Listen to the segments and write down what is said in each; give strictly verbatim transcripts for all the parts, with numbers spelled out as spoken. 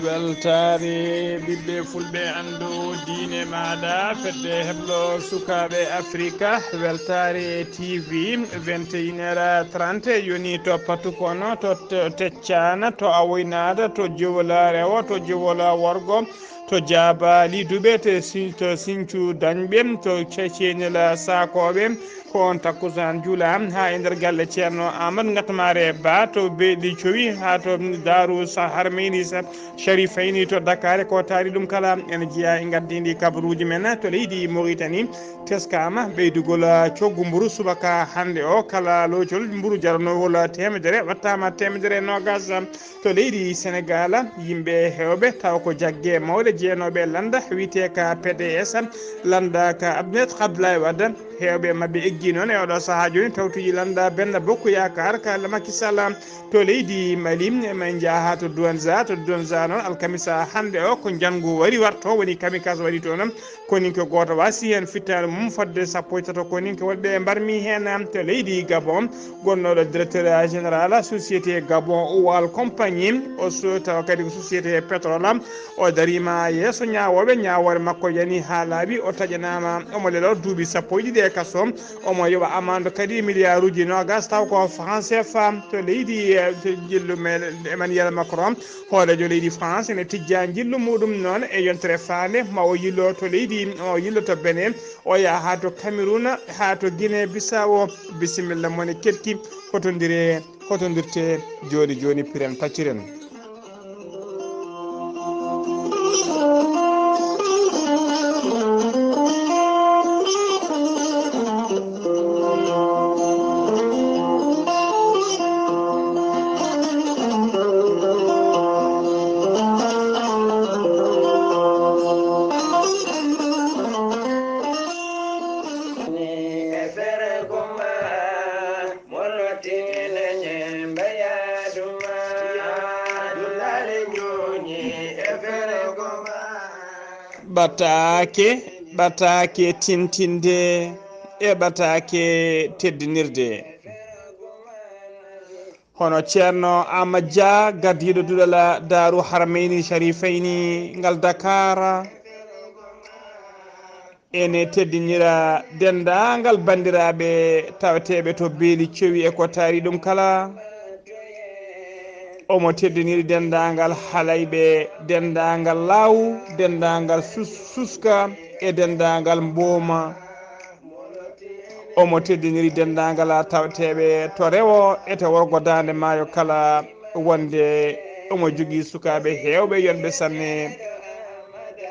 Weltaare ɓiɓɓe fulɓe, anndu diine maaɗa, fedde heblo sukaaɓe Afrika, weltaare T V, vingt et une heures trente, yoni to Patukono, to Te-, Teccana, to Awoynaada, to Jiwola Rewo, to Jiwola Worgo, to Jaaba Liduɓe, to Sin-, to Sincu Dañɓe, to Ce-, Ceenel Saakooɓe, ko on takkusaan juula haa e nder galle Ceerno Amadou Ngatamaare Ba to Beeli Cowi, haa to Daaru Sa-, Harmeyni Sa-, Sharifayni to Dakar, ko taari ɗum kala ene jeyaa e ngaddiindi kabaruuji men to leydi Mauritanie. Teskaama ɓeydugol coggu mburu subaka hannde o, kala loocol mburu jaranoowol teemedere wattaama teemedere e noogas. To leydi Senegaal, yimɓe heewɓe tawa ko jagge mawɗe jeenooɓe lannda wiyetee ka P D S, lannda ka Abdou-, Maître Abdoulaye Wade, heewɓe maɓɓe eggi noon e oɗo sahaa jooni tawtuji lannda Benno Bokk Yaakaar ka Macky Sall. To leydi Mali, emin njaha to Douentza, to Douentza noon alkamisa hannde o ko njanngu wari warto, woni kamikaze waɗi toon. Koninke gooto wasi heen fittaandu mum fodde sappo e tato koninke wonɓe mbarmi heen. To leydi Gabon, gonnooɗo directeur général société Gabon Oil Compagnie, o so tawa kadi ko société pétrole, o dariima yeeso ñaawooɓe, ñaawoore makko yani haa laaɓi, o taƴanaama, omo leloo duuɓi sappo e ɗiɗi e kaso, omo yoɓa amande kadi miliyaaruuji noogas taw ko franc C F A. To leydi, eh, to jillu men Emmanuel Macron, hooreejo leydi France, ene tijja njillu muɗum noon e yontere faande ma o yillo to leydi, o yillo to Benin, o yaha haa to Cameroun, haa to Guinée Bissau. Bisimilla mone keɗki, hotondire, hotondirte jooni jooni, piren pacciren. Ɓataake, ɓataake tintinde e ɓataake teddinirde. Hono Ceerno Aamadu Jah, gardiiɗo duɗal Daaru Harmayni Sharifayni ngal Dakar, ene teddinira denndaangal banndiraaɓe tawateeɓe to Beeli Cowi e ko taari ɗum kala. Omo teddiniri denndaangal Halayɓe, denndaangal Laaw, denndaangal Sus-, Suska e denndaangal Mbooma. Omo teddiniri denndaangal tawateeɓe to rewo e to worgo daande maayo kala, wonde omo jogii sukaaɓe heewɓe yonɓe sanne,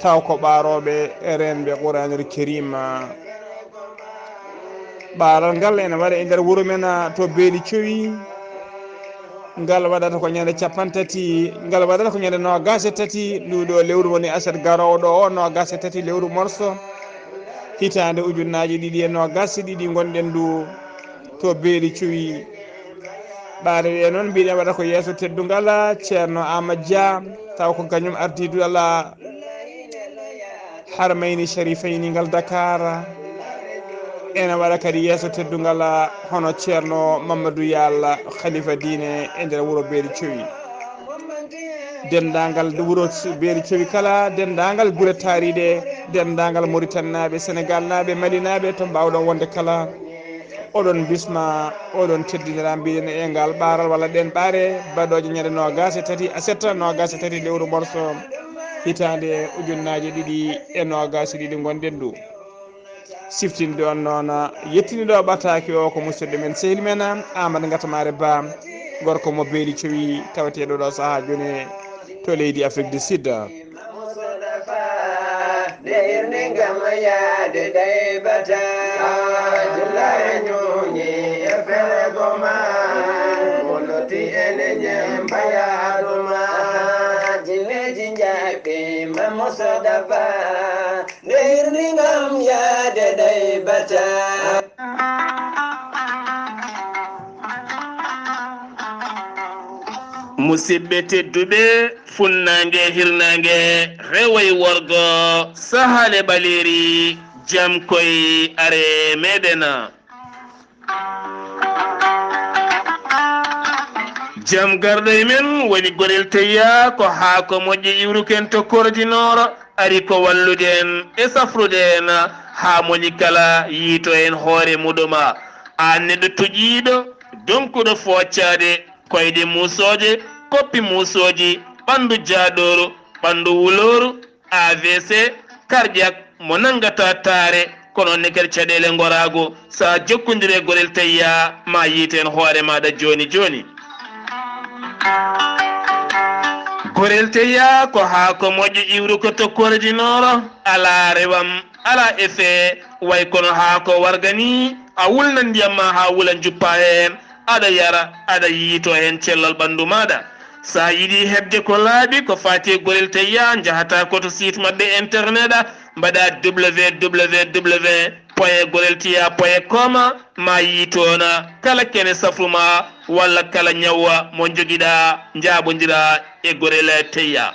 taw ko ɓaarooɓe reenɓe Quraanul Kariim. Ɓaaral ngal ene waɗa e nder wuro men to Beeli Cowi. Ngal waɗata ko ñande capanɗe tati, ngal waɗata ko ñande noogaas e tati ndu ɗo lewru woni aset garoowo ɗo o, noogaas e tati lewru morso, hitaande ujunnaaje ɗiɗi e noogaas e ɗiɗi ngonɗen ndu to Beeli Cowi. Ɓaade ɗe noon mbiɗen waɗa ko yeeso teddungal Ceerno Aamadu Jah, taw ko kañum ardii duɗal Harmayni Sharifayni ngal Dakar. Ene waɗa kadi yeeso teddungal hono Ceerno Mamadou Yal, khalifa diine e nder wuro Beeli Cowi. Denndaangal wuro Beeli Cowi kala, denndaangal gure taariiɗe, denndaangal Mauritanie naaɓe, Senegal naaɓe, Mali naaɓe, to mbaawɗon wonde kala. Oɗon bisma, oɗon teddinira, mbiɗen e ngal ɓaaral walla ɗeen ɓaare, baɗooje ñande noogaas e tati aset, noogaas e tati lewru morso, hitaande ujunnaaje ɗiɗi e noogaas e ɗiɗi ngonɗen ndu. Siftinde on noon, yettiniiɗo ɓataake o ko musidɗo men, sehil men, Aamadu Ngatamaare Ba, gorko mo Beeli Cowi, tawateeɗo ɗo sahaa jooni to leydi Afrik du Sud. Nde hirni ngam yaade daybata, jullare ñuuñi e fergo ma, moloti ene ñemba yaadu ma. Jinneeji njaɓi ma Mustafa, nde hirni ngam yaade daybata. Musidɓe tedduɓe, funnaange, hirnaange, rewo e worgo, sahaale ɓaleeri, jam koy, are meɗen. Jam garɗo e men woni Gorel Teyya, ko haa ko moƴƴi iwruken to Kordi Nooro, ari ko wallude en e safrude en haa moni kala yiito en hoore muɗum. Aan neɗɗo toƴiiɗo, donkuɗo fooccaade, koyɗe muusooje, koppi muusooji, ɓanndu jaaɗooru, ɓanndu wulooru, A V C, cardiaque, mo nanngata taare, kono neker caɗeele ngoraagu, so a jokkondire Gorel Teyya, ma yiiten hoore maaɗa jooni jooni. Gorel Teyya ko haa ko moƴƴo iwru ko to Kordi Nooro, alaa rewam, alaa effet, way kono haa ko warga ni, a wulna ndiyam ma haa wula njuppa heen, aɗa yara, aɗa yiito heen cellal ɓanndu maaɗa. So a yiɗi heɓde ko laaɓi ko faati e Gorel Teyya, njahata ko to site maɓɓe internet, mbaɗa W W W point gorel teyya point com, ma yii toon kala kene safru ma walla kala ñaw mo njogiɗa, njaaɓondira e Gorel Teyya.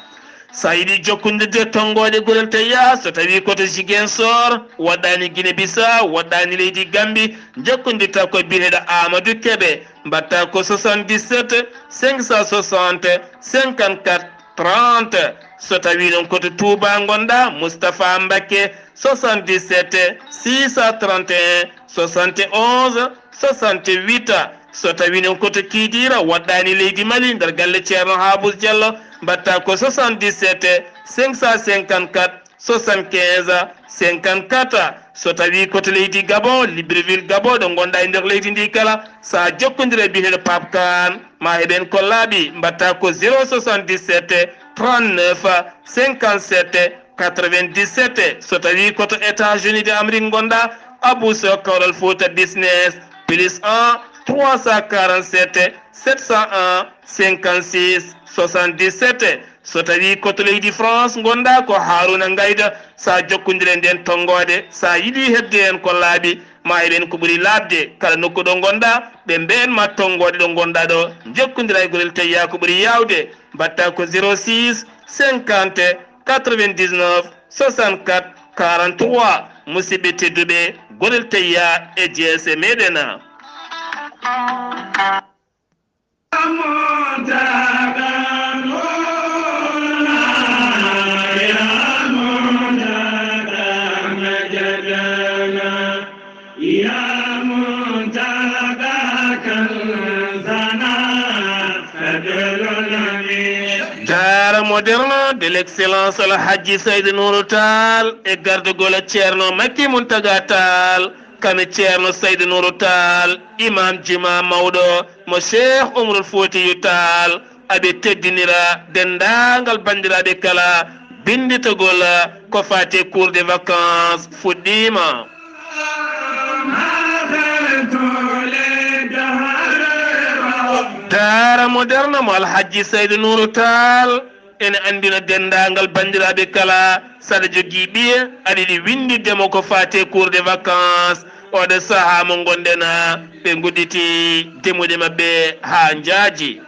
So a yiɗi jokkondirde tonngoode Gorel Teyya, so tawii ko to Ziguinchor, woɗɗaani Guinée Bissau, woɗɗaani leydi Gambie, njokkondirta ko biyeteeɗo Amadou Kébé, mbaɗta ko soixante-dix-sept cinq cent soixante cinquante-quatre trente. So tawii noon ko to Touba ngonɗa, Moustapha Mbacké, soixante-dix-sept six cent trente et un soixante et onze soixante-huit. So tawii noon ko to Kidira, woɗɗaani leydi Mali, nder galle Ceerno Habous Diallo, mbaɗta ko soixante-dix-sept cinq cent cinquante-quatre soixante-quinze cinquante-quatre. So tawii ko to leydi Gabon, Libreville Gabon, ɗo ngonɗa e nder leydi ndi kala, so a jokkondire e biyeteeɗo Pape Kane, ma heɓen ko laaɓi, mbaɗta ko zéro soixante-dix-sept trente-neuf cinquante-sept quatre-vingt-dix-sept. So tawii ko to États-Unis de Amérique ngonɗa, Abou Sow, Kawral Fouta Business, plus un trois cent quarante-sept sept cent un cinquante-six soixante-dix-sept. So tawii ko to leydi France ngonɗa, ko Harouna Ngayda, so a jokkondire e nden tonngoode, so a yiɗi heɓde heen ko laaɓi, ma heɓen ko ɓuri laaɓde. Kala nokku ɗo ngonɗa, ɓe mbeen ma tonngoode ɗo ngonɗa ɗo, jokkondira e Gorel Teyya ko ɓuri yaawde. Mbaɗta ko zéro six cinquante quatre-vingt-dix-neuf soixante-quatre quarante-trois. Musidɓe tedduɓe, Gorel Teyya e jeese meɗen. Daara moderne de l'excellence Al Hajji Saïd Nourou Tall e gardagol Ceerno Makki Mountaga Tall, kame Ceerno Saïd Nourou Tall, imam juma mawɗo mo Cheikh Oumarul Foutiyou Tall, aɓe teddinira denndaangal banndiraaɓe kala. Binnditagol ko faati e cours de vacances fuɗɗiima. Daara moderne mo Al Hajji Saïd Nourou Tall ene anndina denndaangal banndiraaɓe kala, so aɗa jogii ɓiye, aɗa yiɗi winnditde mo ko faati e cours de vacances, oɗo sahaa mo ngonɗen, ɓe ngudditi demuɗe maɓɓe haa njaaji.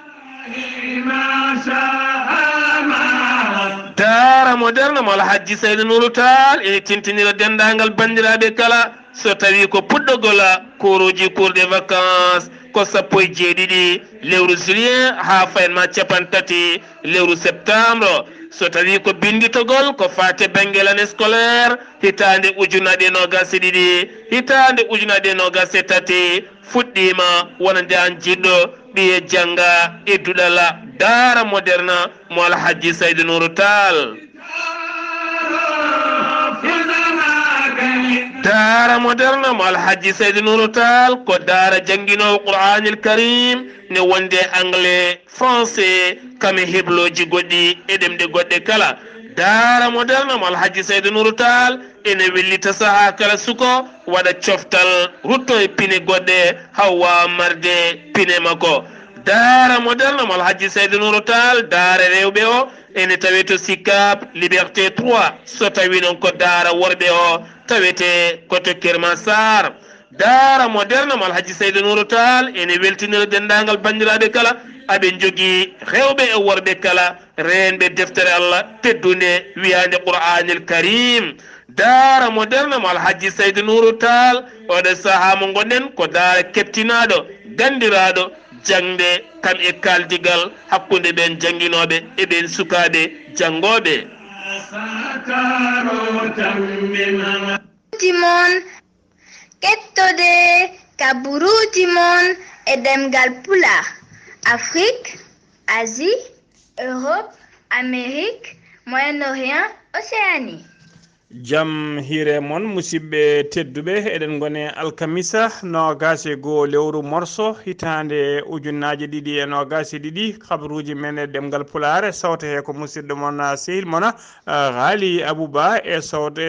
Daara moderne mo Al Hajji Saïd Nourou Tall ene tintinira denndaangal banndiraaɓe kala, so tawii ko puɗɗogol kuuruuji cours de vacances ko sappo e jeeɗiɗi lewru juillet haa fayan ma capanɗe tati lewru septembre. So tawii ko binnditogol ko faati e bannge l'année scolaire, hitaande ujunaaje noogaas e ɗiɗi, hitaande ujunaaje noogaas e tati fuɗɗiima, wonande aan jiɗɗo ɓiye jannga e duɗal Daara moderne mo Al Hajji Saïd Nourou Tall. Daara moderne mo Al Hajji Saïd Nourou Tall ko daara jannginoowo Qur'aanil Karim, ne wonde anglais, français, kame heblooji goɗɗi e ɗemɗe goɗɗe kala. Daara moderne mo Al Hajji Saïd Nourou Tall ene wellita sahaa kala suko waɗa coftal, rutto e pine goɗɗe, haa waawa marde pine makko. Daara moderne mo Al Hajji Saïd Nourou Tall, daara rewɓe o, ene tawee to Sicap Liberté trois. So tawii noon ko daara worɓe o, tawetee ko to Keur Massar. Daara moderne mo Al Hajji Saïd Nourou Tall ene weltinira denndaangal banndiraaɓe kala, aɓe njogii rewɓe e worɓe kala, reenɓe deftere Allah teddunde wiyaande Qur'aanil Karim. Daara moderne mo Al Hajji Saïd Nourou Tall, oɗo sahaa mo ngonɗen ko daara keɓtinaaɗo, Ganndiraaɗo jaŋde kam e kaaldigal hakkunde ɓeen jannginooɓe e ɓeen sukaaɓe janngooɓe. Mon kettode kaburuuji mon e ɗemngal Pulaar, Afrik, Asie, Europe, Amérique, Moyen-Orient, Océanie. Jam hiire mon, musidɓe tedduɓe. Eɗen ngoni alkamisa noogaas e goo lewru morso, hitaande ujunnaaje ɗiɗi e noogaas e ɗiɗi. Kabaruuji men e ɗemngal Pulaar, sawte he ko musidɗo mon, sehil mon, Haali Abuba, e sawte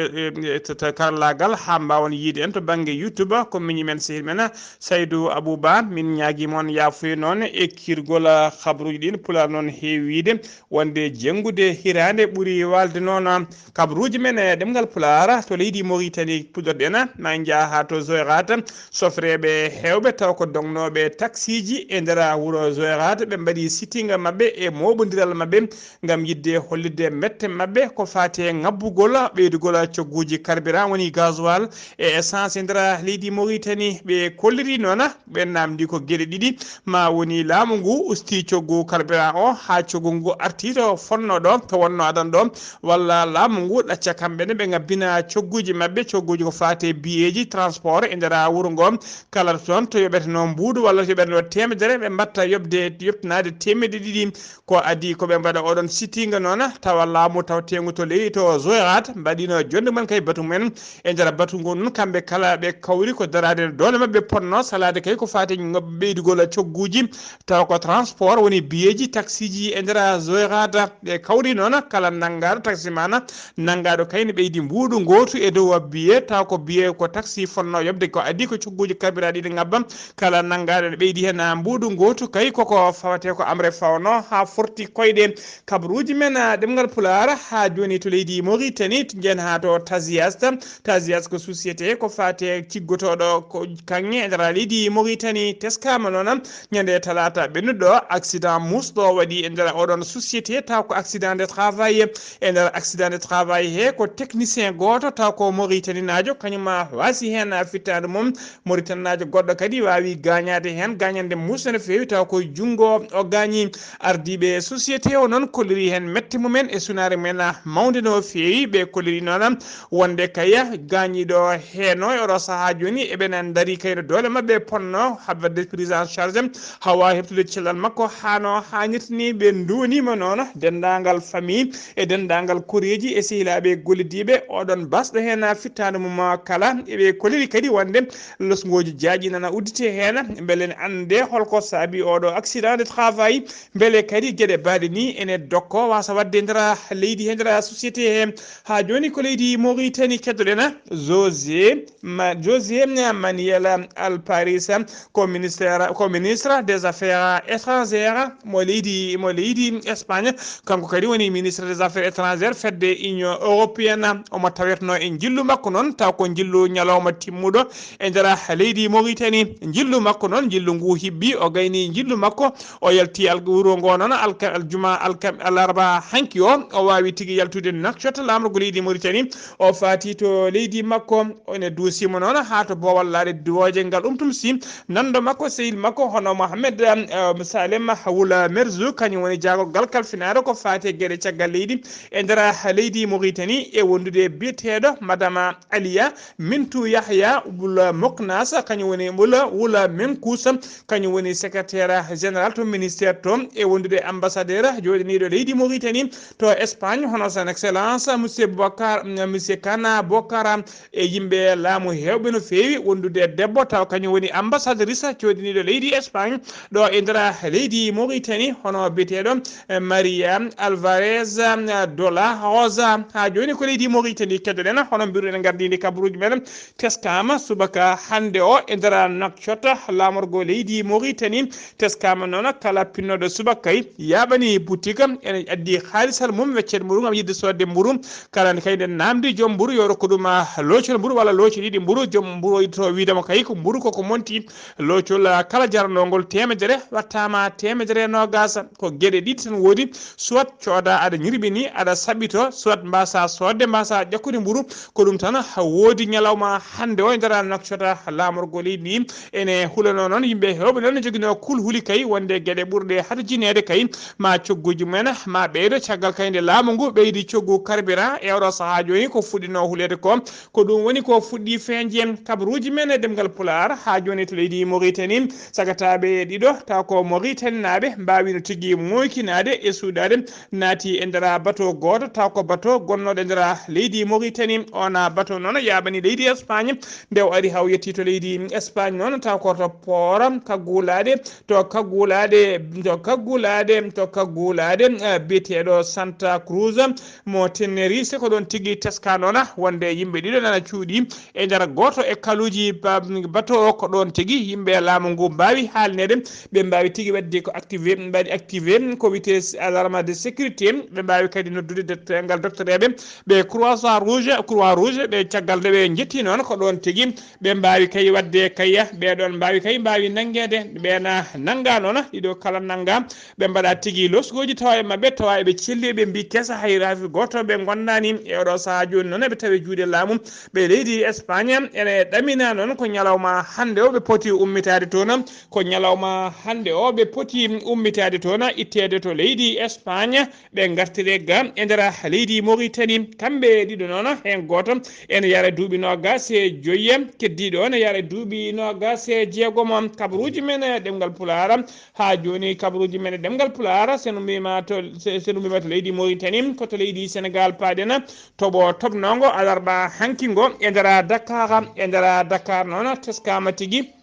karallaagal, haa mbaawon yiide en to bannge YouTube. Ko miñi men, sehil men Saydu Abuba. Min ñaagii mon yaafuye noon e kiirgol kabaruuji ɗin. Pulaar noon heewi wiide wonde jenngude hiraande ɓuri waalde noon. Kabaruuji men e ɗemngal Pulaar, to leydi Moritani puɗɗorɗen, ma en njah haa to Zoyrat. Sofreeɓe heewɓe taw ko dognooɓe taksiiji e nder wuro Zoyrat, ɓe mbaɗi sitting maɓɓe e mooɓondiral maɓɓe ngam yiɗde hollitde mette maɓɓe ko faati e ŋabbugol ɓeydugol cogguuji carburant, woni gasoil e essence e nder leydi Moritani. Ɓe kolliri noon, ɓe naamndi ko geɗe ɗiɗi, ma woni laamu ngu usti coggu carburant o haa coggu ngu arti to fotnoo ɗo, to wonnoo adana ɗo, walla laamu ngu ɗacca kamɓe ne ɓe ngabbina cogguuji maɓɓe, cogguuji ko faati e biyeeji transport e nder wuro ngo. Kala toon to yoɓetenoo mbuuɗu walla to yoɓetenoo teemedere, ɓe mbaɗta yoɓde, yoɓtanaade teemedde ɗiɗi. Ko adii ko ɓe mbaɗa ooɗoon sitting noon, tawa laamu tawteengu to leydi to Zoyrat mbaɗiino jonnde mum en kay batu mum en. E nder batu ngoo noon, kamɓe kala ɓe kawri ko daraade no doole maɓɓe potnoo, salaade kay ko faati e ɓeydugol cogguuji, tawa ko transport woni biyeeji, taksiiji e nder Zoyrat. Ɓe kawri noon, kala nanngaaɗo taksimaan, nanngaaɗo kay ne ɓeydi mbuuɗu ngootu e dow biye, tawa ko biye ko taksi fotnoo yoɓde. Ko adii ko cogguuji carburant ɗiɗi ngabba, kala nanngaaɗo ne ɓeydi heen mbuuɗu ngootu. Kay koko fawetee ko amre fawnoo haa forti koyɗe. Kabaruuji men, ah, ɗemngal Pulaar haa jooni to leydi Moritani, njeyen haa to Taziast. Taziast ko société ko faati e ciggotooɗo ko kaŋŋe e nder leydi Moritani. Teskaama noon ñande talaata ɓennuɗo, accident muusɗo waɗi e nder ooɗoon société, taw ko accident de travail. E nder accident de travail he ko technicien gooto taw ko Moritaninaajo, kañum waasi heen fittaandu mum. Moritaninaajo goɗɗo kadi waawi gaañaade heen gaañannde muusnde no feewi, taw ko junngo o gaañi. Ardiiɓe société o noon kolliri heen mette mum en e sunaare mum en mawnde no feewi. Ɓe kolliri noon wonde kaya gaañiiɗo heeno e oɗo sahaa jooni eɓena ndarii kayno doole maɓɓe potnoo haɓɓande prise en charge, haa waawa heɓtude cellal makko haa no haanirta ni. Ɓe nduwaniima noon denndaangal famille e denndaangal koreeji e sehilaaɓe gollidiiɓe oɗon basɗo heen fittaandu mum kala. Eɓe kolliri kadi wonde losngooji jaaƴi nana udditee heen, mbele ne annde holko saabi oɗo accident de travail, mbele kadi geɗe baaɗe ni ene dokko waasa waɗde e nder leydi he nder société he. Haa jooni ko leydi Moritani keddoɗen José Ma-, José Manuel Alparis, ko ministère, ko ministre des affaires étrangères mo leydi, mo leydi Espagne. Kanko kadi woni ministre des affaires étrangères fedde Union européenne. Omo tawetnoo e njillu makko noon, taw ko njillu ñalawma timmuɗo e nder leydi Moritani. Njillu makko noon, njillu ngu hibbi, o gayni njillu makko, o yalti al-, wuro ngo noon alka-, aljuma, alka-, alarba hanki o, o waawi tigi yaltude Nouakchott, laamorgo leydi Moritani. O faati to leydi makko, ene duusiimo noon haa to boowal laaɗe diwooje ngal umtum si nanndo makko, sehil makko, hono Mohamed, eh, Salem Wula Merzouk, kañum woni jaagorgal kalfinaare ko faati e geɗe caggal leydi e nder leydi Moritani, e wondude e biyeteeɗo Madame Aliya Mintu Yahya Wula Moknas, kañum woni Wula, Wula Menkus, kañum woni secrétaire général to ministère to, e wondude ambassadeur jooɗiniiɗo leydi Moritani to Espagne, hono son excellence monsieur Boubacar, monsieur Kana Bokar, e yimɓe laamu heewɓe no feewi, wondude e debbo taw kañum woni ambassadrice jooɗiniiɗo leydi Espagne ɗo e nder leydi Moritani, hono biyeteeɗo, eh, Maria Alvarez, eh, de la Rosa. Haa jooni ko leydi Moritani keddoɗen, hono mbiruɗen gardiindi kabaruuji men, teskaama subaka hannde o e nder Nouakchott, laamorgo leydi Moritani. Teskaama noon, kala pinnooɗo subaka kay yaaɓani boutique, ene addi haalisal mum, weccet mum ngam yiɗde soodde mburu. Kala nde kay nde naamndi joom mburu yo rokku ɗum, ah, loocol mburu walla looce ɗiɗi mburu. Joom mburu o yiɗoto wiide mo kay ko mburu koko monti. Loocol, ah, kala jaranoongol teemedere wattaama teemedere e noogaas. Ko geɗe ɗiɗi tan woodi, soit cooda aɗa ñirɓini aɗa saɓɓito, soit mbaasa soodde mbaasa sa ƴakkude mburu. Ko ɗum tan woodi ñalawma hannde o e nder nokcota laamorgo leydi ndi. Ene hulano noon yimɓe heewɓe noon ne joginoo kulhuli kay wonde geɗe ɓurɗe hatajineede kay ma cogguuji mumen ma ɓeydo. Caggal kay nde laamu ngu ɓeydi coggu carburant e oɗo sahaa jooni ko fuɗɗinoo huleede ko, ko ɗum woni ko fuɗɗi feeñde. Kabaruuji men e ɗemngal Pulaar haa jooni to leydi Mauritanie, sagataaɓe ɗiɗo taw ko Mauritaninaaɓe mbaawino tigi moykinaade e suuɗaade naati e nder bato gooto taw ko bato gonnooɗo e nder leydi Mauritanie. On bato noon yaaɓani leydi Espagne nde o ari haa o yettii to leydi Espagne noon taw ko to poora kaggulaaɗe to kaggulaaɗe to kaggulaaɗe to kaggulaaɗe eh, biyeteeɗo Santa Cruz mo Tenerife. Ko ɗoon tigi teska noon wonde yimɓe ɗiɗo nana cuuɗi e nder gooto e kaluuji ba- bato o. Ko ɗoon tigi yimɓe laamu ngu mbaawi haalneede, ɓe mbaawi tigi waɗde ko activé, mbaɗi activé ko wiyetee alarme de sécurité. Ɓe mbaawi kadi noddude dental doctereeɓe ɓe Croix Rouge, Croix Rouge ɓe caggal nde ɓe njetti noon ko ɗoon tigi ɓe mbaawi kay waɗde kay ɓeɗon mbaawi kay mbaawi nanngeede. Ɓeena nannga noon ɗiɗo kala nannga ɓe mbaɗa tigi losgooji tawa e maɓɓe tawa eɓe celli eɓe mbi kesa hay rafi gooto ɓe ngondaani. E oɗo sahaa jooni noon eɓe tawi juuɗe laamu ɓe leydi Espagne. Ene ɗamina noon ko ñalawma hannde o ɓe poti ummitaade toon, ko ñalawma hannde o ɓe poti ummitaade toon itteede to leydi Espagne ɓe ngartire ga e nder leydi Mauritanie. Kamɓe ɗiɗo noon heen gooto ene yara duuɓi noogaas e joyi, keddiiɗo o ne yara duuɓi noogaas e jeegomo. Kabaruuji men e ɗemngal Pulaar haa jooni, kabaruuji men e ɗemngal Pulaar, so no mbiyma to so no mbiyma to leydi Mauritanie ko to leydi Sénégal paaɗen. Toɓo toɓnoongo alarba hanki ngo e nder Dakar, e nder Dakar noon teskaama tigi.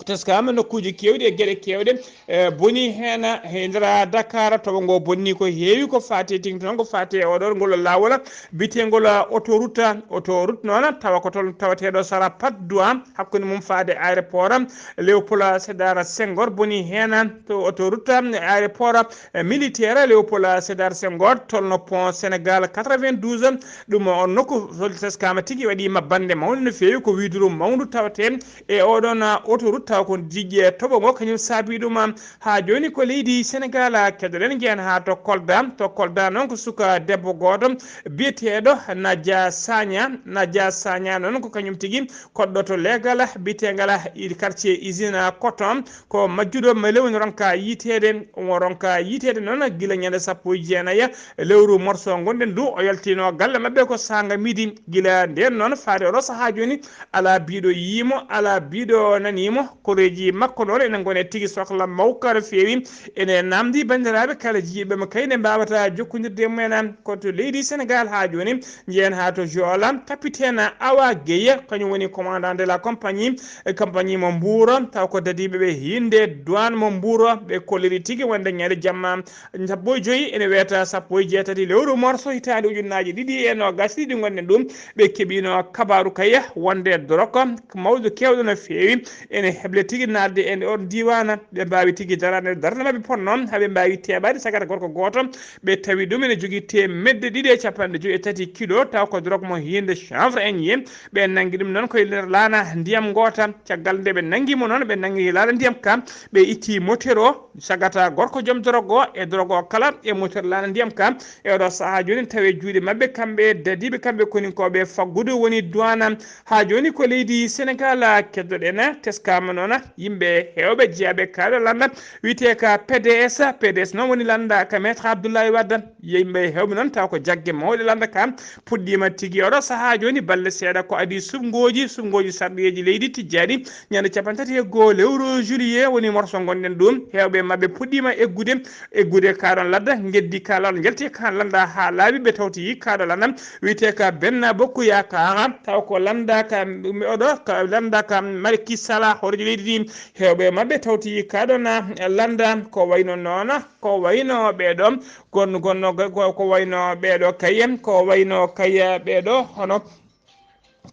Teskaama nokkuuji keewɗi e geɗe keewɗe e boni heen e nder Dakar. Toɓo ngo bonni ko heewi ko faati e tigi tan ko faati e oɗo ngol laawol biyeteengol autoroute. Autoroute noon tawa ko toon tawateeɗo sara Patte d'Oie hakkunde mum faade aéroport Léopold Sédar Senghor boni heen to autoroute aéroport militaire Léopold Sédar Senghor tolno pont Sénégal quatre-vingt-douze. Ɗum on nokku teskaama tigi waɗi mabbande mawnde no feewi ko widuru mawndu tawate e oɗon autoroute taw ko jiƴƴe toɓo ngo kañum saabi ɗum. Haa jooni ko leydi Sénégal keɗoɗen njeyen haa to Kolda. To Kolda noon ko suka debbo gooto biyeteeɗo Nadia Sagna. Nadia Sagna noon ko kañum tigi koɗɗo to leegal biyeteegal quartier usine coton. Ko majjuɗo mele woni ronka yiiteede, omo ronka yiiteede noon gila ñande sappo e jeenayi lewru morso ngonɗen ndu. O yaltino galle maɓɓe ko saanga midi. Gila ndeen noon faade oɗo sahaa jooni alaa biiɗo yiimo, alaa biiɗo naniimo. Koreeji makko noon ene ngone tigi sokla mawka no feewi. Ene namdi banndiraaɓe kala jiiɓe mo kayne mbaawata jokkondirde e mumen. Ko to leydi Sénégal haa jooni njeyen haa to Joola. Capitaine Awa Gueye kañum woni commandant de la compagnie, e compagnie mo Mbuur, taw ko dadiiɓe ɓe hiinde douane mo Mbuur. Ɓe kolliri tigi wonde ñande jamma sappo e joyi ene weeta sappo e jeetati lewru morso hitaande ujunnaaji ɗiɗi e noogas ɗiɗi ngonɗen ɗum. Ɓe keɓino kabaaru kay wonde dorog mawɗo keewɗo no feewi ene heble tigi naatde e on diiwaan. Ɓe mbaawi tigi daraade darnde maɓɓe potno haa ɓe mbaawi teeɓaade sagata gorko gooto. Ɓe tawi ɗum ene jogii teemedde ɗiɗi e capanɗe joyi e tati kilo taw ko dorog mo hiinde chanvre en yi. Ɓe nanngi ɗum noon koye nder laana ndiyam ngoota. Caggal nde ɓe nanngi mo noon ɓe nanngi laana ndiyam ka ɓe itti moteur o. Sagata gorko joom dorog o e dorog o kala e moteur laana ndiyam ka. E oɗo sahaa jooni tawi e juuɗe maɓɓe kamɓe dadiiɓe kamɓe koninkooɓe faggudu woni douane. Haa jooni ko leydi Sénégal keddoɗen teskaama noon yimɓe heewɓe jeyaaɓe kaaɗo lannda wiyetee ka P D S. P D S noon woni lannda ka Maître Abdoulaye Wade. Yimɓe heewɓe noon taw ko jagge mawɗe lannda ka puɗɗiima tigi oɗo sahaa jooni balle seeɗa ko adii suɓngooji suɓngooji sarɗiyeeji leydi tijjaani ñande capanɗe tati e goo lewru juillet woni morso ngonɗen ɗum. Heewɓe maɓɓe puɗɗiima eggude eggude kaɗon ladda geddi ka lawol njalti ka lannda haa laaɓi ɓe tawti kaɗo lannda wiyetee ka Benna Bokku Yaakaara taw ko lannda ka oɗo ka lannda ka Macky Sall hooreejo leydi ndi. Heewɓe maɓɓe tawti kaɗon lannda ko wayno noona ko wayno ɓeeɗo gonno gonno ko wayno ɓeeɗo kay ko wayno kay ɓeeɗo hono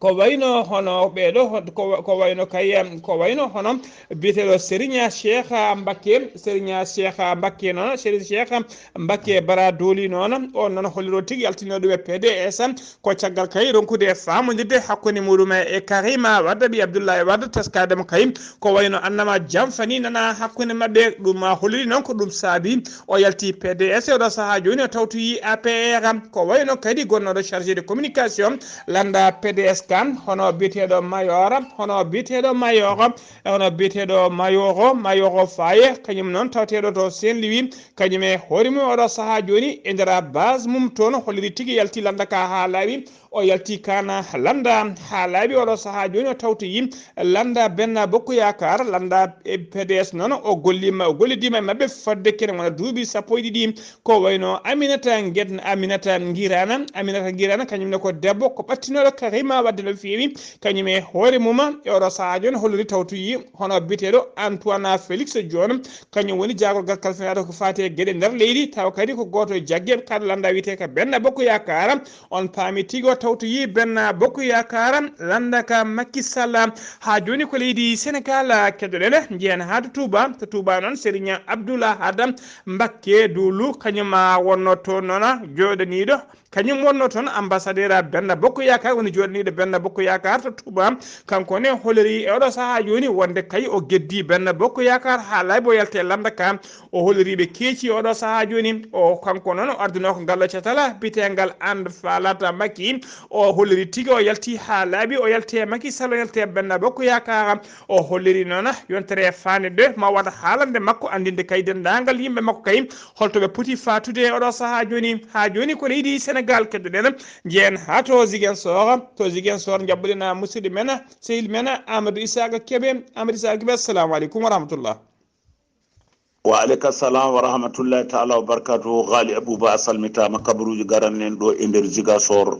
Ko wayno hono ɓeeɗo, ko, ko wayno kay, ko wayno hono biyeteeɗo Serigne Cheikh Mbacké, Serigne Cheikh Mbacké noon, Serigne Cheikh Mbacké Bara Dolly noon, on noon holliro tigi yaltino ɗum e P D S, ko caggal kay ronkude faamondirde hakkunde muɗum e Karima Wade ɓii Abdoulaye Wade, teskaade mo kay ko wayno annama jamfa ni nana hakkunde maɓɓe, ɗum holliri noon ko ɗum saabi o yalti P D S e oɗo sahaa jooni o tawtoyi A P R, ko wayno kadi gonnooɗo chargé de communication lannda P D S kan, hono biyeteeɗo Mayoro, hono biyeteeɗo Mayoro, hono biyeteeɗo Mayoro, Mayoro Faye, kañum noon tawateeɗo to Saint-Louis, kañum e hoore mum oɗo sahaa jooni e nder base mum toon holliri tigi yalti lannda ka haa laaɓi, o yalti kan lannda haa laaɓi oɗo sahaa jooni o tawtoyi lannda Benno Bokk Yaakaar, lannda e P D S noon o gollima, o gollidiima e maɓɓe fodde kene wona duuɓi sappo e ɗiɗi. Ko wayno Aminata Nged-, Aminata Ngirana, Aminata Ngirana kañum ne ko debbo ko ɓattinooɗo Karima Wade no feewi, kañum e hoore mum e oɗo sahaa jooni holliri tawtoyi hono biyeteeɗo Antoine Félix Diome, kañum woni jaagorgal kalfinaaɗo ko faati e geɗe nder leydi, tawa kadi ko gooto e jaggeeɓe kala lannda wiyetee ka Benno Bokk Yaakaar. On paami tigi o tawtoyi Benno Bokk Yaakaar lannda ka Macky Sall. Haa jooni ko leydi Senegal keddoɗen, njehen haa to Touba. To Touba noon Serigne Abdoul Ahad Mbacké Doolou, kañum wonno toon noon jooɗaniiɗo, kañum wonno toon ambassadeur Benno Bokk Yaakaar, woni jooɗaniiɗo Benno Bokk Yaakaar to Touba. Kanko ne holliri e oɗo sahaa jooni wonde kay o geddi Benno Bokk Yaakaar haa laaɓi o yalti e lannda ka. O holliri ɓe keeci oɗo sahaa jooni. O kanko noon o ardinoo ko ngal ɗo catal biyeteengal And Faalata Macky. O holliri tigi o yalti haa laaɓi, o yalti e Macky Sall, o yalti e Benno Bokk Yaakaar. O holliri noon yontere faande de ma waɗ haalande makko, anndinde kay denndaangal yimɓe makko kay holto ɓe poti faatude e oɗo sahaa jooni. Haa jooni ko leydi Senegal keddoɗen. Njehen haa to Ziguinchor, to Ziguinchor njaɓɓuɗen musidɗo men, sehil men Amadou Isaka Kebe. Amadou Isaka Kebe, assalamu aleykum wa rahmatullah. Wa aleyka salam wa rahmatullahi taala wa barakatuhu. Ghali Abouba, a salmitaama. Kabaruuji garanen ɗo e nder Ziguinchor.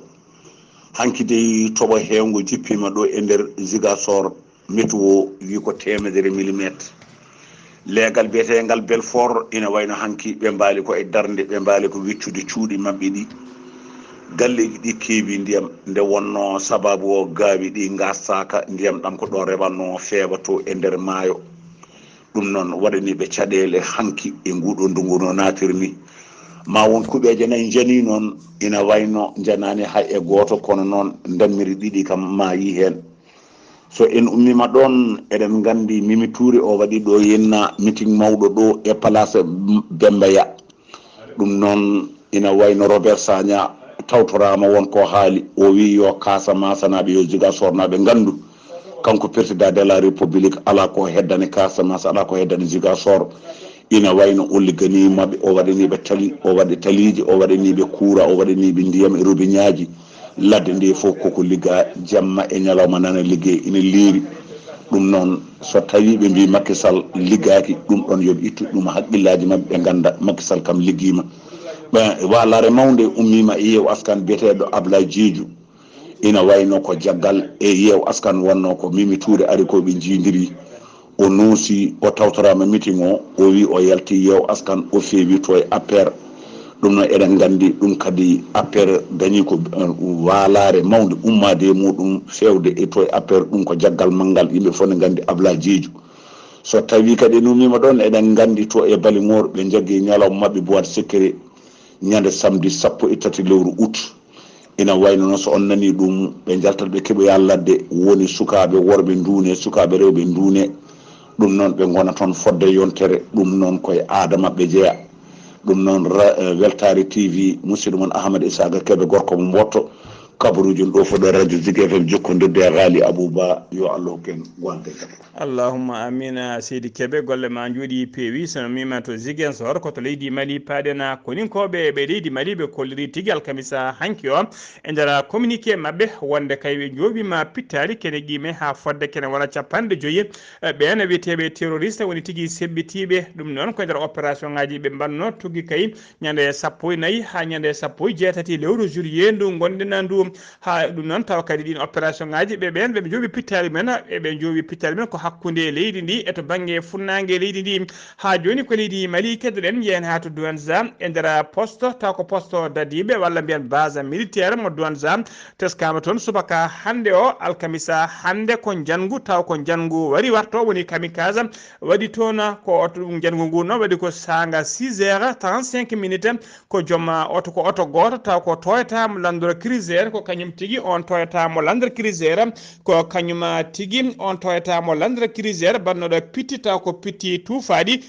Hanki dey toɓo heewngo jippiima ɗo e nder Ziguinchor. Météo wi ko teemedere millimetre. Leegal biyeteengal Belfort ina wayno hanki ɓe mbaali ko e darnde, ɓe mbaali ko wiccude cuuɗi maɓɓe ɗi. Galleeji ɗi keewi ndiyam, nde wonno sabaabu o gaawi ɗi ngastaaka, ndiyam ɗam ko ɗo rewanno feewa to e nder maayo. Ɗum noon waɗani ɓe caɗeele hanki e nguɗo ndungu no naatiri ni. Ma won kuɓeeje nayi njani noon, ina wayno njanaani hay e gooto, kono noon ndammiri ɗiɗi kam maayi heen. So en ummiima ɗoon, eɗen nganndi Mimi Touré o waɗi ɗo yenna meeting mawɗo ɗo e place Bembeya. Ɗum noon ina wayno Robert Sagna tawtoraama won ko haali, o wi yo Casamansanaaɓe, yo Ziguinchornaaɓe nganndu, kanko président de la République alaa ko heddani Casamance, alaa ko heddani Ziguinchor. Ina wayno o ligganiima ɓe, o waɗaniiɓe tali, o waɗi taliiji, o waɗaniiɓe kuura, o waɗaniiɓe ndiyam e robiñaaji. Ladde nde fof koko ligga jamma e ñalawma, nana liggey ina leeri. Ɗum noon, so tawii ɓe mbii Macky Sall liggaaki, ɗum ɗoon yo ɓe ittu ɗum haqqillaaji maɓɓe, ɓe ngannda Macky Sall kam liggiima. Ɓe, waalare mawnde ummiima e Yeew Askan biyeteeɗo Ablaye Diédhiou. Ina wayno ko jaggal e Yeew Askan wonno ko Mimi Touré ari ko ɓe njiidiri. O noosi, o tawtoraama meeting o, o wi o yalti Yeew Askan, o feewi to e A P R. Ɗum noon eɗen nganndi ɗum kadi A P R dañi ko, eh, waalare mawnde ummaade e muɗum feewde e to e A P R, ɗum ko jaggal manngal, yimɓe fof ne nganndi Ablaye Diédhiou. So tawii kadi en ummiima ɗoon, eɗen nganndi to e Baliŋoor ɓe njaggi ñalawma maɓɓe boîte secret ñande samedi sappo e tati lewru août. Ina wayno noon, so on nanii ɗum, ɓe njaltat ɓe keɓoya ladde, woni sukaaɓe worɓe nduune, sukaaɓe rewɓe nduune. Ɗum noon ɓe ngona toon fodde yontere, ɗum noon koye aada maɓɓe jeya. Ɗum noon ra-, eh, Weltaare T V, musidɗo mon Ahmad Isaka Kebe, gorko mo Mboto, kabaruuji ɗo fof ɗo radio Zik F M jokkondirde e Ghali Abouba, yo Allah hokku en gonɗe. Allahumma amina, Seydi Kebe, golle ma njooɗi peewi. So no mima to Ziguinchor, ko to leydi Mali paaɗen. Koninkooɓe ɓe leydi Mali ɓe kolliri tigi alkamisa hanki o e nder communiqué maɓɓe wonde kay ɓe njooɓima pittaali kene qiime haa fodde kene wona capanɗe joyi. E ɓeen wiyeteeɓe terroriste woni tigi seɓɓitiiɓe. Ɗum noon ko e nder opération ngaji ɓe mbanno tuggi kay ñande sappo e nayi haa ñande sappo e jeetati lewru juillet ndu ngonɗen ndu. Haa ɗum noon tawa kadi ɗiin opération ŋaaji ɓe ɓeen ɓe njooɓi pittaali men, eɓe njooɓi pittaali men ko hakkunde leydi ndi e to bannge funnaange leydi ndi. Haa jooni ko leydi Mali keddoɗen, njehen haa to Douentza e nder poste, taw ko poste dadiiɓe walla mbiyen base militaire mo Douentza. Teskaama toon subaka hannde o alkamisa hannde ko njanngu, taw ko njanngu wari warto woni kamikaze waɗi toon. Ko oto ɗum njanngu ngu noon waɗi ko saanga six heures trente-cinq minutes. Ko joom oto, ko oto gooto taw ko Toyota mo Land Cruiser, ko kañum tigi on Toyota mo Land Cruiser, ko kañum tigi on Toyota mo Land Cruiser bannooɗo pitti taw ko pitti tuufaaɗi.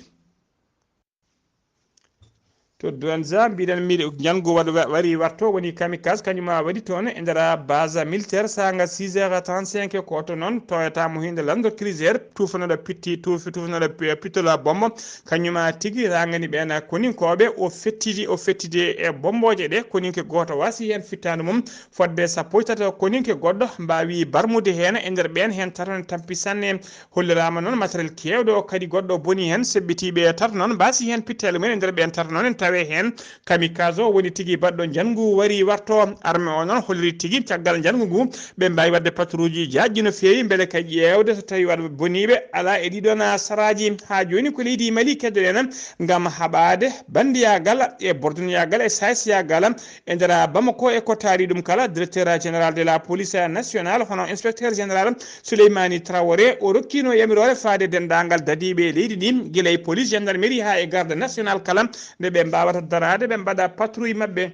To Douentza mbiɗen mi njanngu waɗ- wa- wari warto woni kamikaze kañum waɗi toon e nder base militaire saanga six heures trente-cinq. Ko oto noon Toyota mo hinde Land Cruiser tuufanooɗo pitti tuufi tuufanooɗo pi- pittol bombo. Kañum tigi rangani ɓeen koninkooɓe, o fettidi, o fettidi e bombooje ɗe, koninke gooto wasi heen fittaandu mum fodde sappo e tati. Koninke goɗɗo mbaawi barmude heen e nder ɓeen heen tato ne tampi sanne. Holliraama noon matériel keewɗo kadi goɗɗo boni heen, seɓɓitiiɓe tato noon mbasi heen pittali mumen e nder ɓeen tato noon en tawe heen. Kamikaze o woni tigi baɗɗo njanngu wari warto. Arme o noon holliri tigi caggal njanngu ngu ɓe mbaawi waɗde patrouille jaajɗi no feewi mbele kay ƴeewde so tawi waɗ boniiɓe alaa e ɗiɗon saraaji. Haa jooni ko leydi Mali keddoɗen ngam haɓaade banndiyagal e bordinyagal e saysyagal e nder Bamako e ko taari ɗum kala. Directeur général de la police nationale hono inspecteur général Souleymani Traoré o rokkino yamiroore faade denndaangal dadiiɓe leydi ndi gila e police, gendarmerie haa e garde national kala nde ɓe mbaawata daraade ɓe mbaɗa patrouille maɓɓe.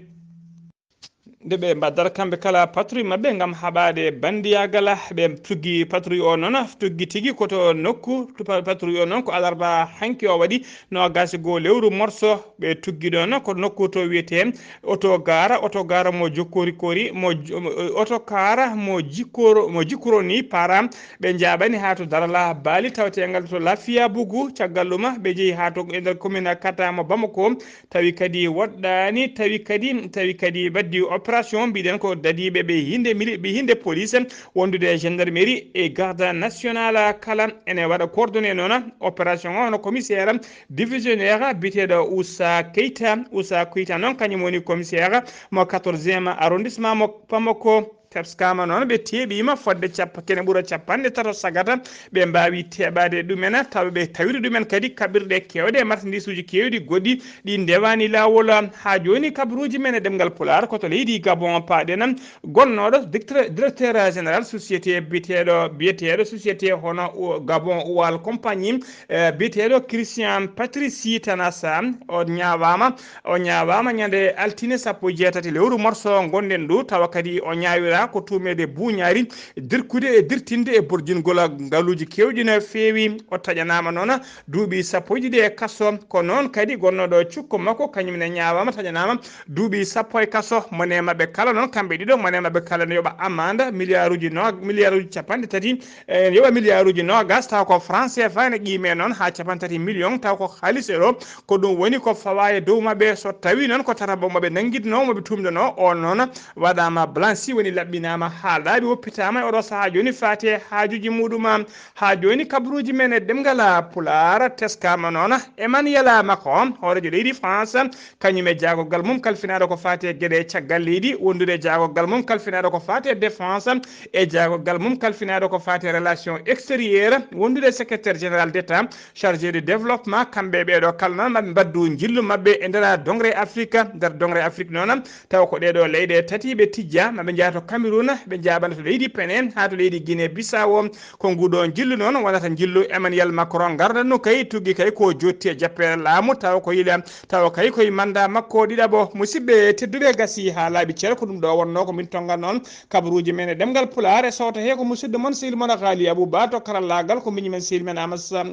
Nde ɓe mbaddata kamɓe kala patrouille maɓɓe ngam haɓaade banndiyagal, ɓe tuggi patrouille o noon, tuggi tigi ko to nokku, to pa- patrouille o noon ko alarba hanki o waɗi, noogaas e goo lewru morso, ɓe tuggi ɗoon ko nokku to wiyetee oto gaara, oto gaara mo jokkorikori, mo j- oto kaara mo jikkoro, mo jikkoro ni para, ɓe njaaɓani haa to Darala Baali tawteengal to Lafiya Bugu, caggal ɗum ɓe njehi haa to e nder commune Kata mo Bamako, tawi kadi woɗɗaani, tawi kadi, tawi kadi ɓaddi opération, mbiɗen ko dadiiɓe ɓe hinde mili-, ɓe hinde police, wondude e gendarmerie e garde nationale kala. Ene waɗa coordonné noon opération o hono commissaire divisionnaire biyeteeɗo Oussa Keita. Oussa Keita noon kañum woni commissaire mo quatorzième arrondissement mo Bamako. Teskama noon ɓe teeɓiima fodde cappa-, kene ɓura capanɗe tato sagata ɓe mbaawi teeɓaade ɗumen, tawa ɓe tawiri ɗumen kadi kaɓirɗe keewɗe e marchandisuuji keewɗi goɗɗi ɗi ndewaani laawol. Haa jooni kabaruuji men e ɗemngal Pulaar ko to leydi Gabon paaɗen. Gonnooɗo dictre-, directeur général société biyeteeɗo, biyeteeɗo société hono o Gabon Oil Compagnie, eh, biyeteeɗo Christian Patrici Tanasa, o ñaawaama, o ñaawaama ñande altine sappo e jeetati lewru morso ngonɗen ndu, tawa kadi o ñaawira ko tuumeede buuñaari, dirkude e dirtinde e borjingol ngaluuji keewɗi no feewi. O taƴanaama noon duuɓi sappo e ɗiɗi e kaso. Ko noon kadi gonnooɗo cukko makko, kañum ne ñaawaama, taƴanaama duuɓi sappo e kaso. Mone maɓɓe kala noon, kamɓe ɗiɗo, mone maɓɓe kala ne yoɓa amande miliyaaruuji no-, miliyaaruuji capanɗe tati, e yoɓa miliyaaruuji noogas, taw ko franc C F A ne qiime noon haa capanɗe tati million, taw ko haalis euro. Ko ɗum woni ko fawa e dow maɓɓe. So tawi noon ko tata mo ɓe nanngitno, mo ɓe tumdano, on noon waɗaama blanchi, woni laɓɓinaama haa laaɓi, woppitaama e oɗo sahaa jooni faate haajuuji muɗum. Haa jooni kabaruuji men e ɗemngal Pulaar teskama noon. Emmanuel Macron, hooreejo leydi France, kañum e jaagorgal mum kalfinaaɗo ko faati e geɗe caggal leydi, wondude e jaagorgal mum kalfinaaɗo ko faati e défense, e jaagorgal mum kalfinaaɗo ko faati e relation extérieure, wondude e secrétaire général d'État chargé de développement. Kamɓe ɓeeɗo kala noon maɓe mbaddu njillu maɓɓe e nder dongre Afrique. Nder dongre Afrique noon, taw ko ɗeɗo leyɗe tati ɓe tijja, maɓe njaha to Cameroun, ɓe njaɓana to leydi Pene, haa to leydi Guinée Bissau. Ko nguɗo njillu noon wonata njillu Emmanuel Macron. Ngardan no kay tuggi kay ko jotti e jappere laamu, taw ko yila, taw kay koye manda makko ɗiɗaɓo. Musidɓe tedduɓe, gasi haa laaɓi cer, ko ɗum ɗo wonno ko min tonga noon kabaruuji men e ɗemngal Pulaar. E sowto he ko musidɗo mon sehil mon Haali Abou Ba to karallaagal, ko miñi men sehil men Amas, ah,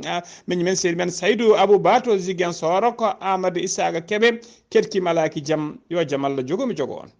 miñi men sehil men Saydou Abou Ba to Ziguinchor, ko Amadou Isaka Kebe, keɗki malaaki jam, yo jam Allah jogo mi jogo on.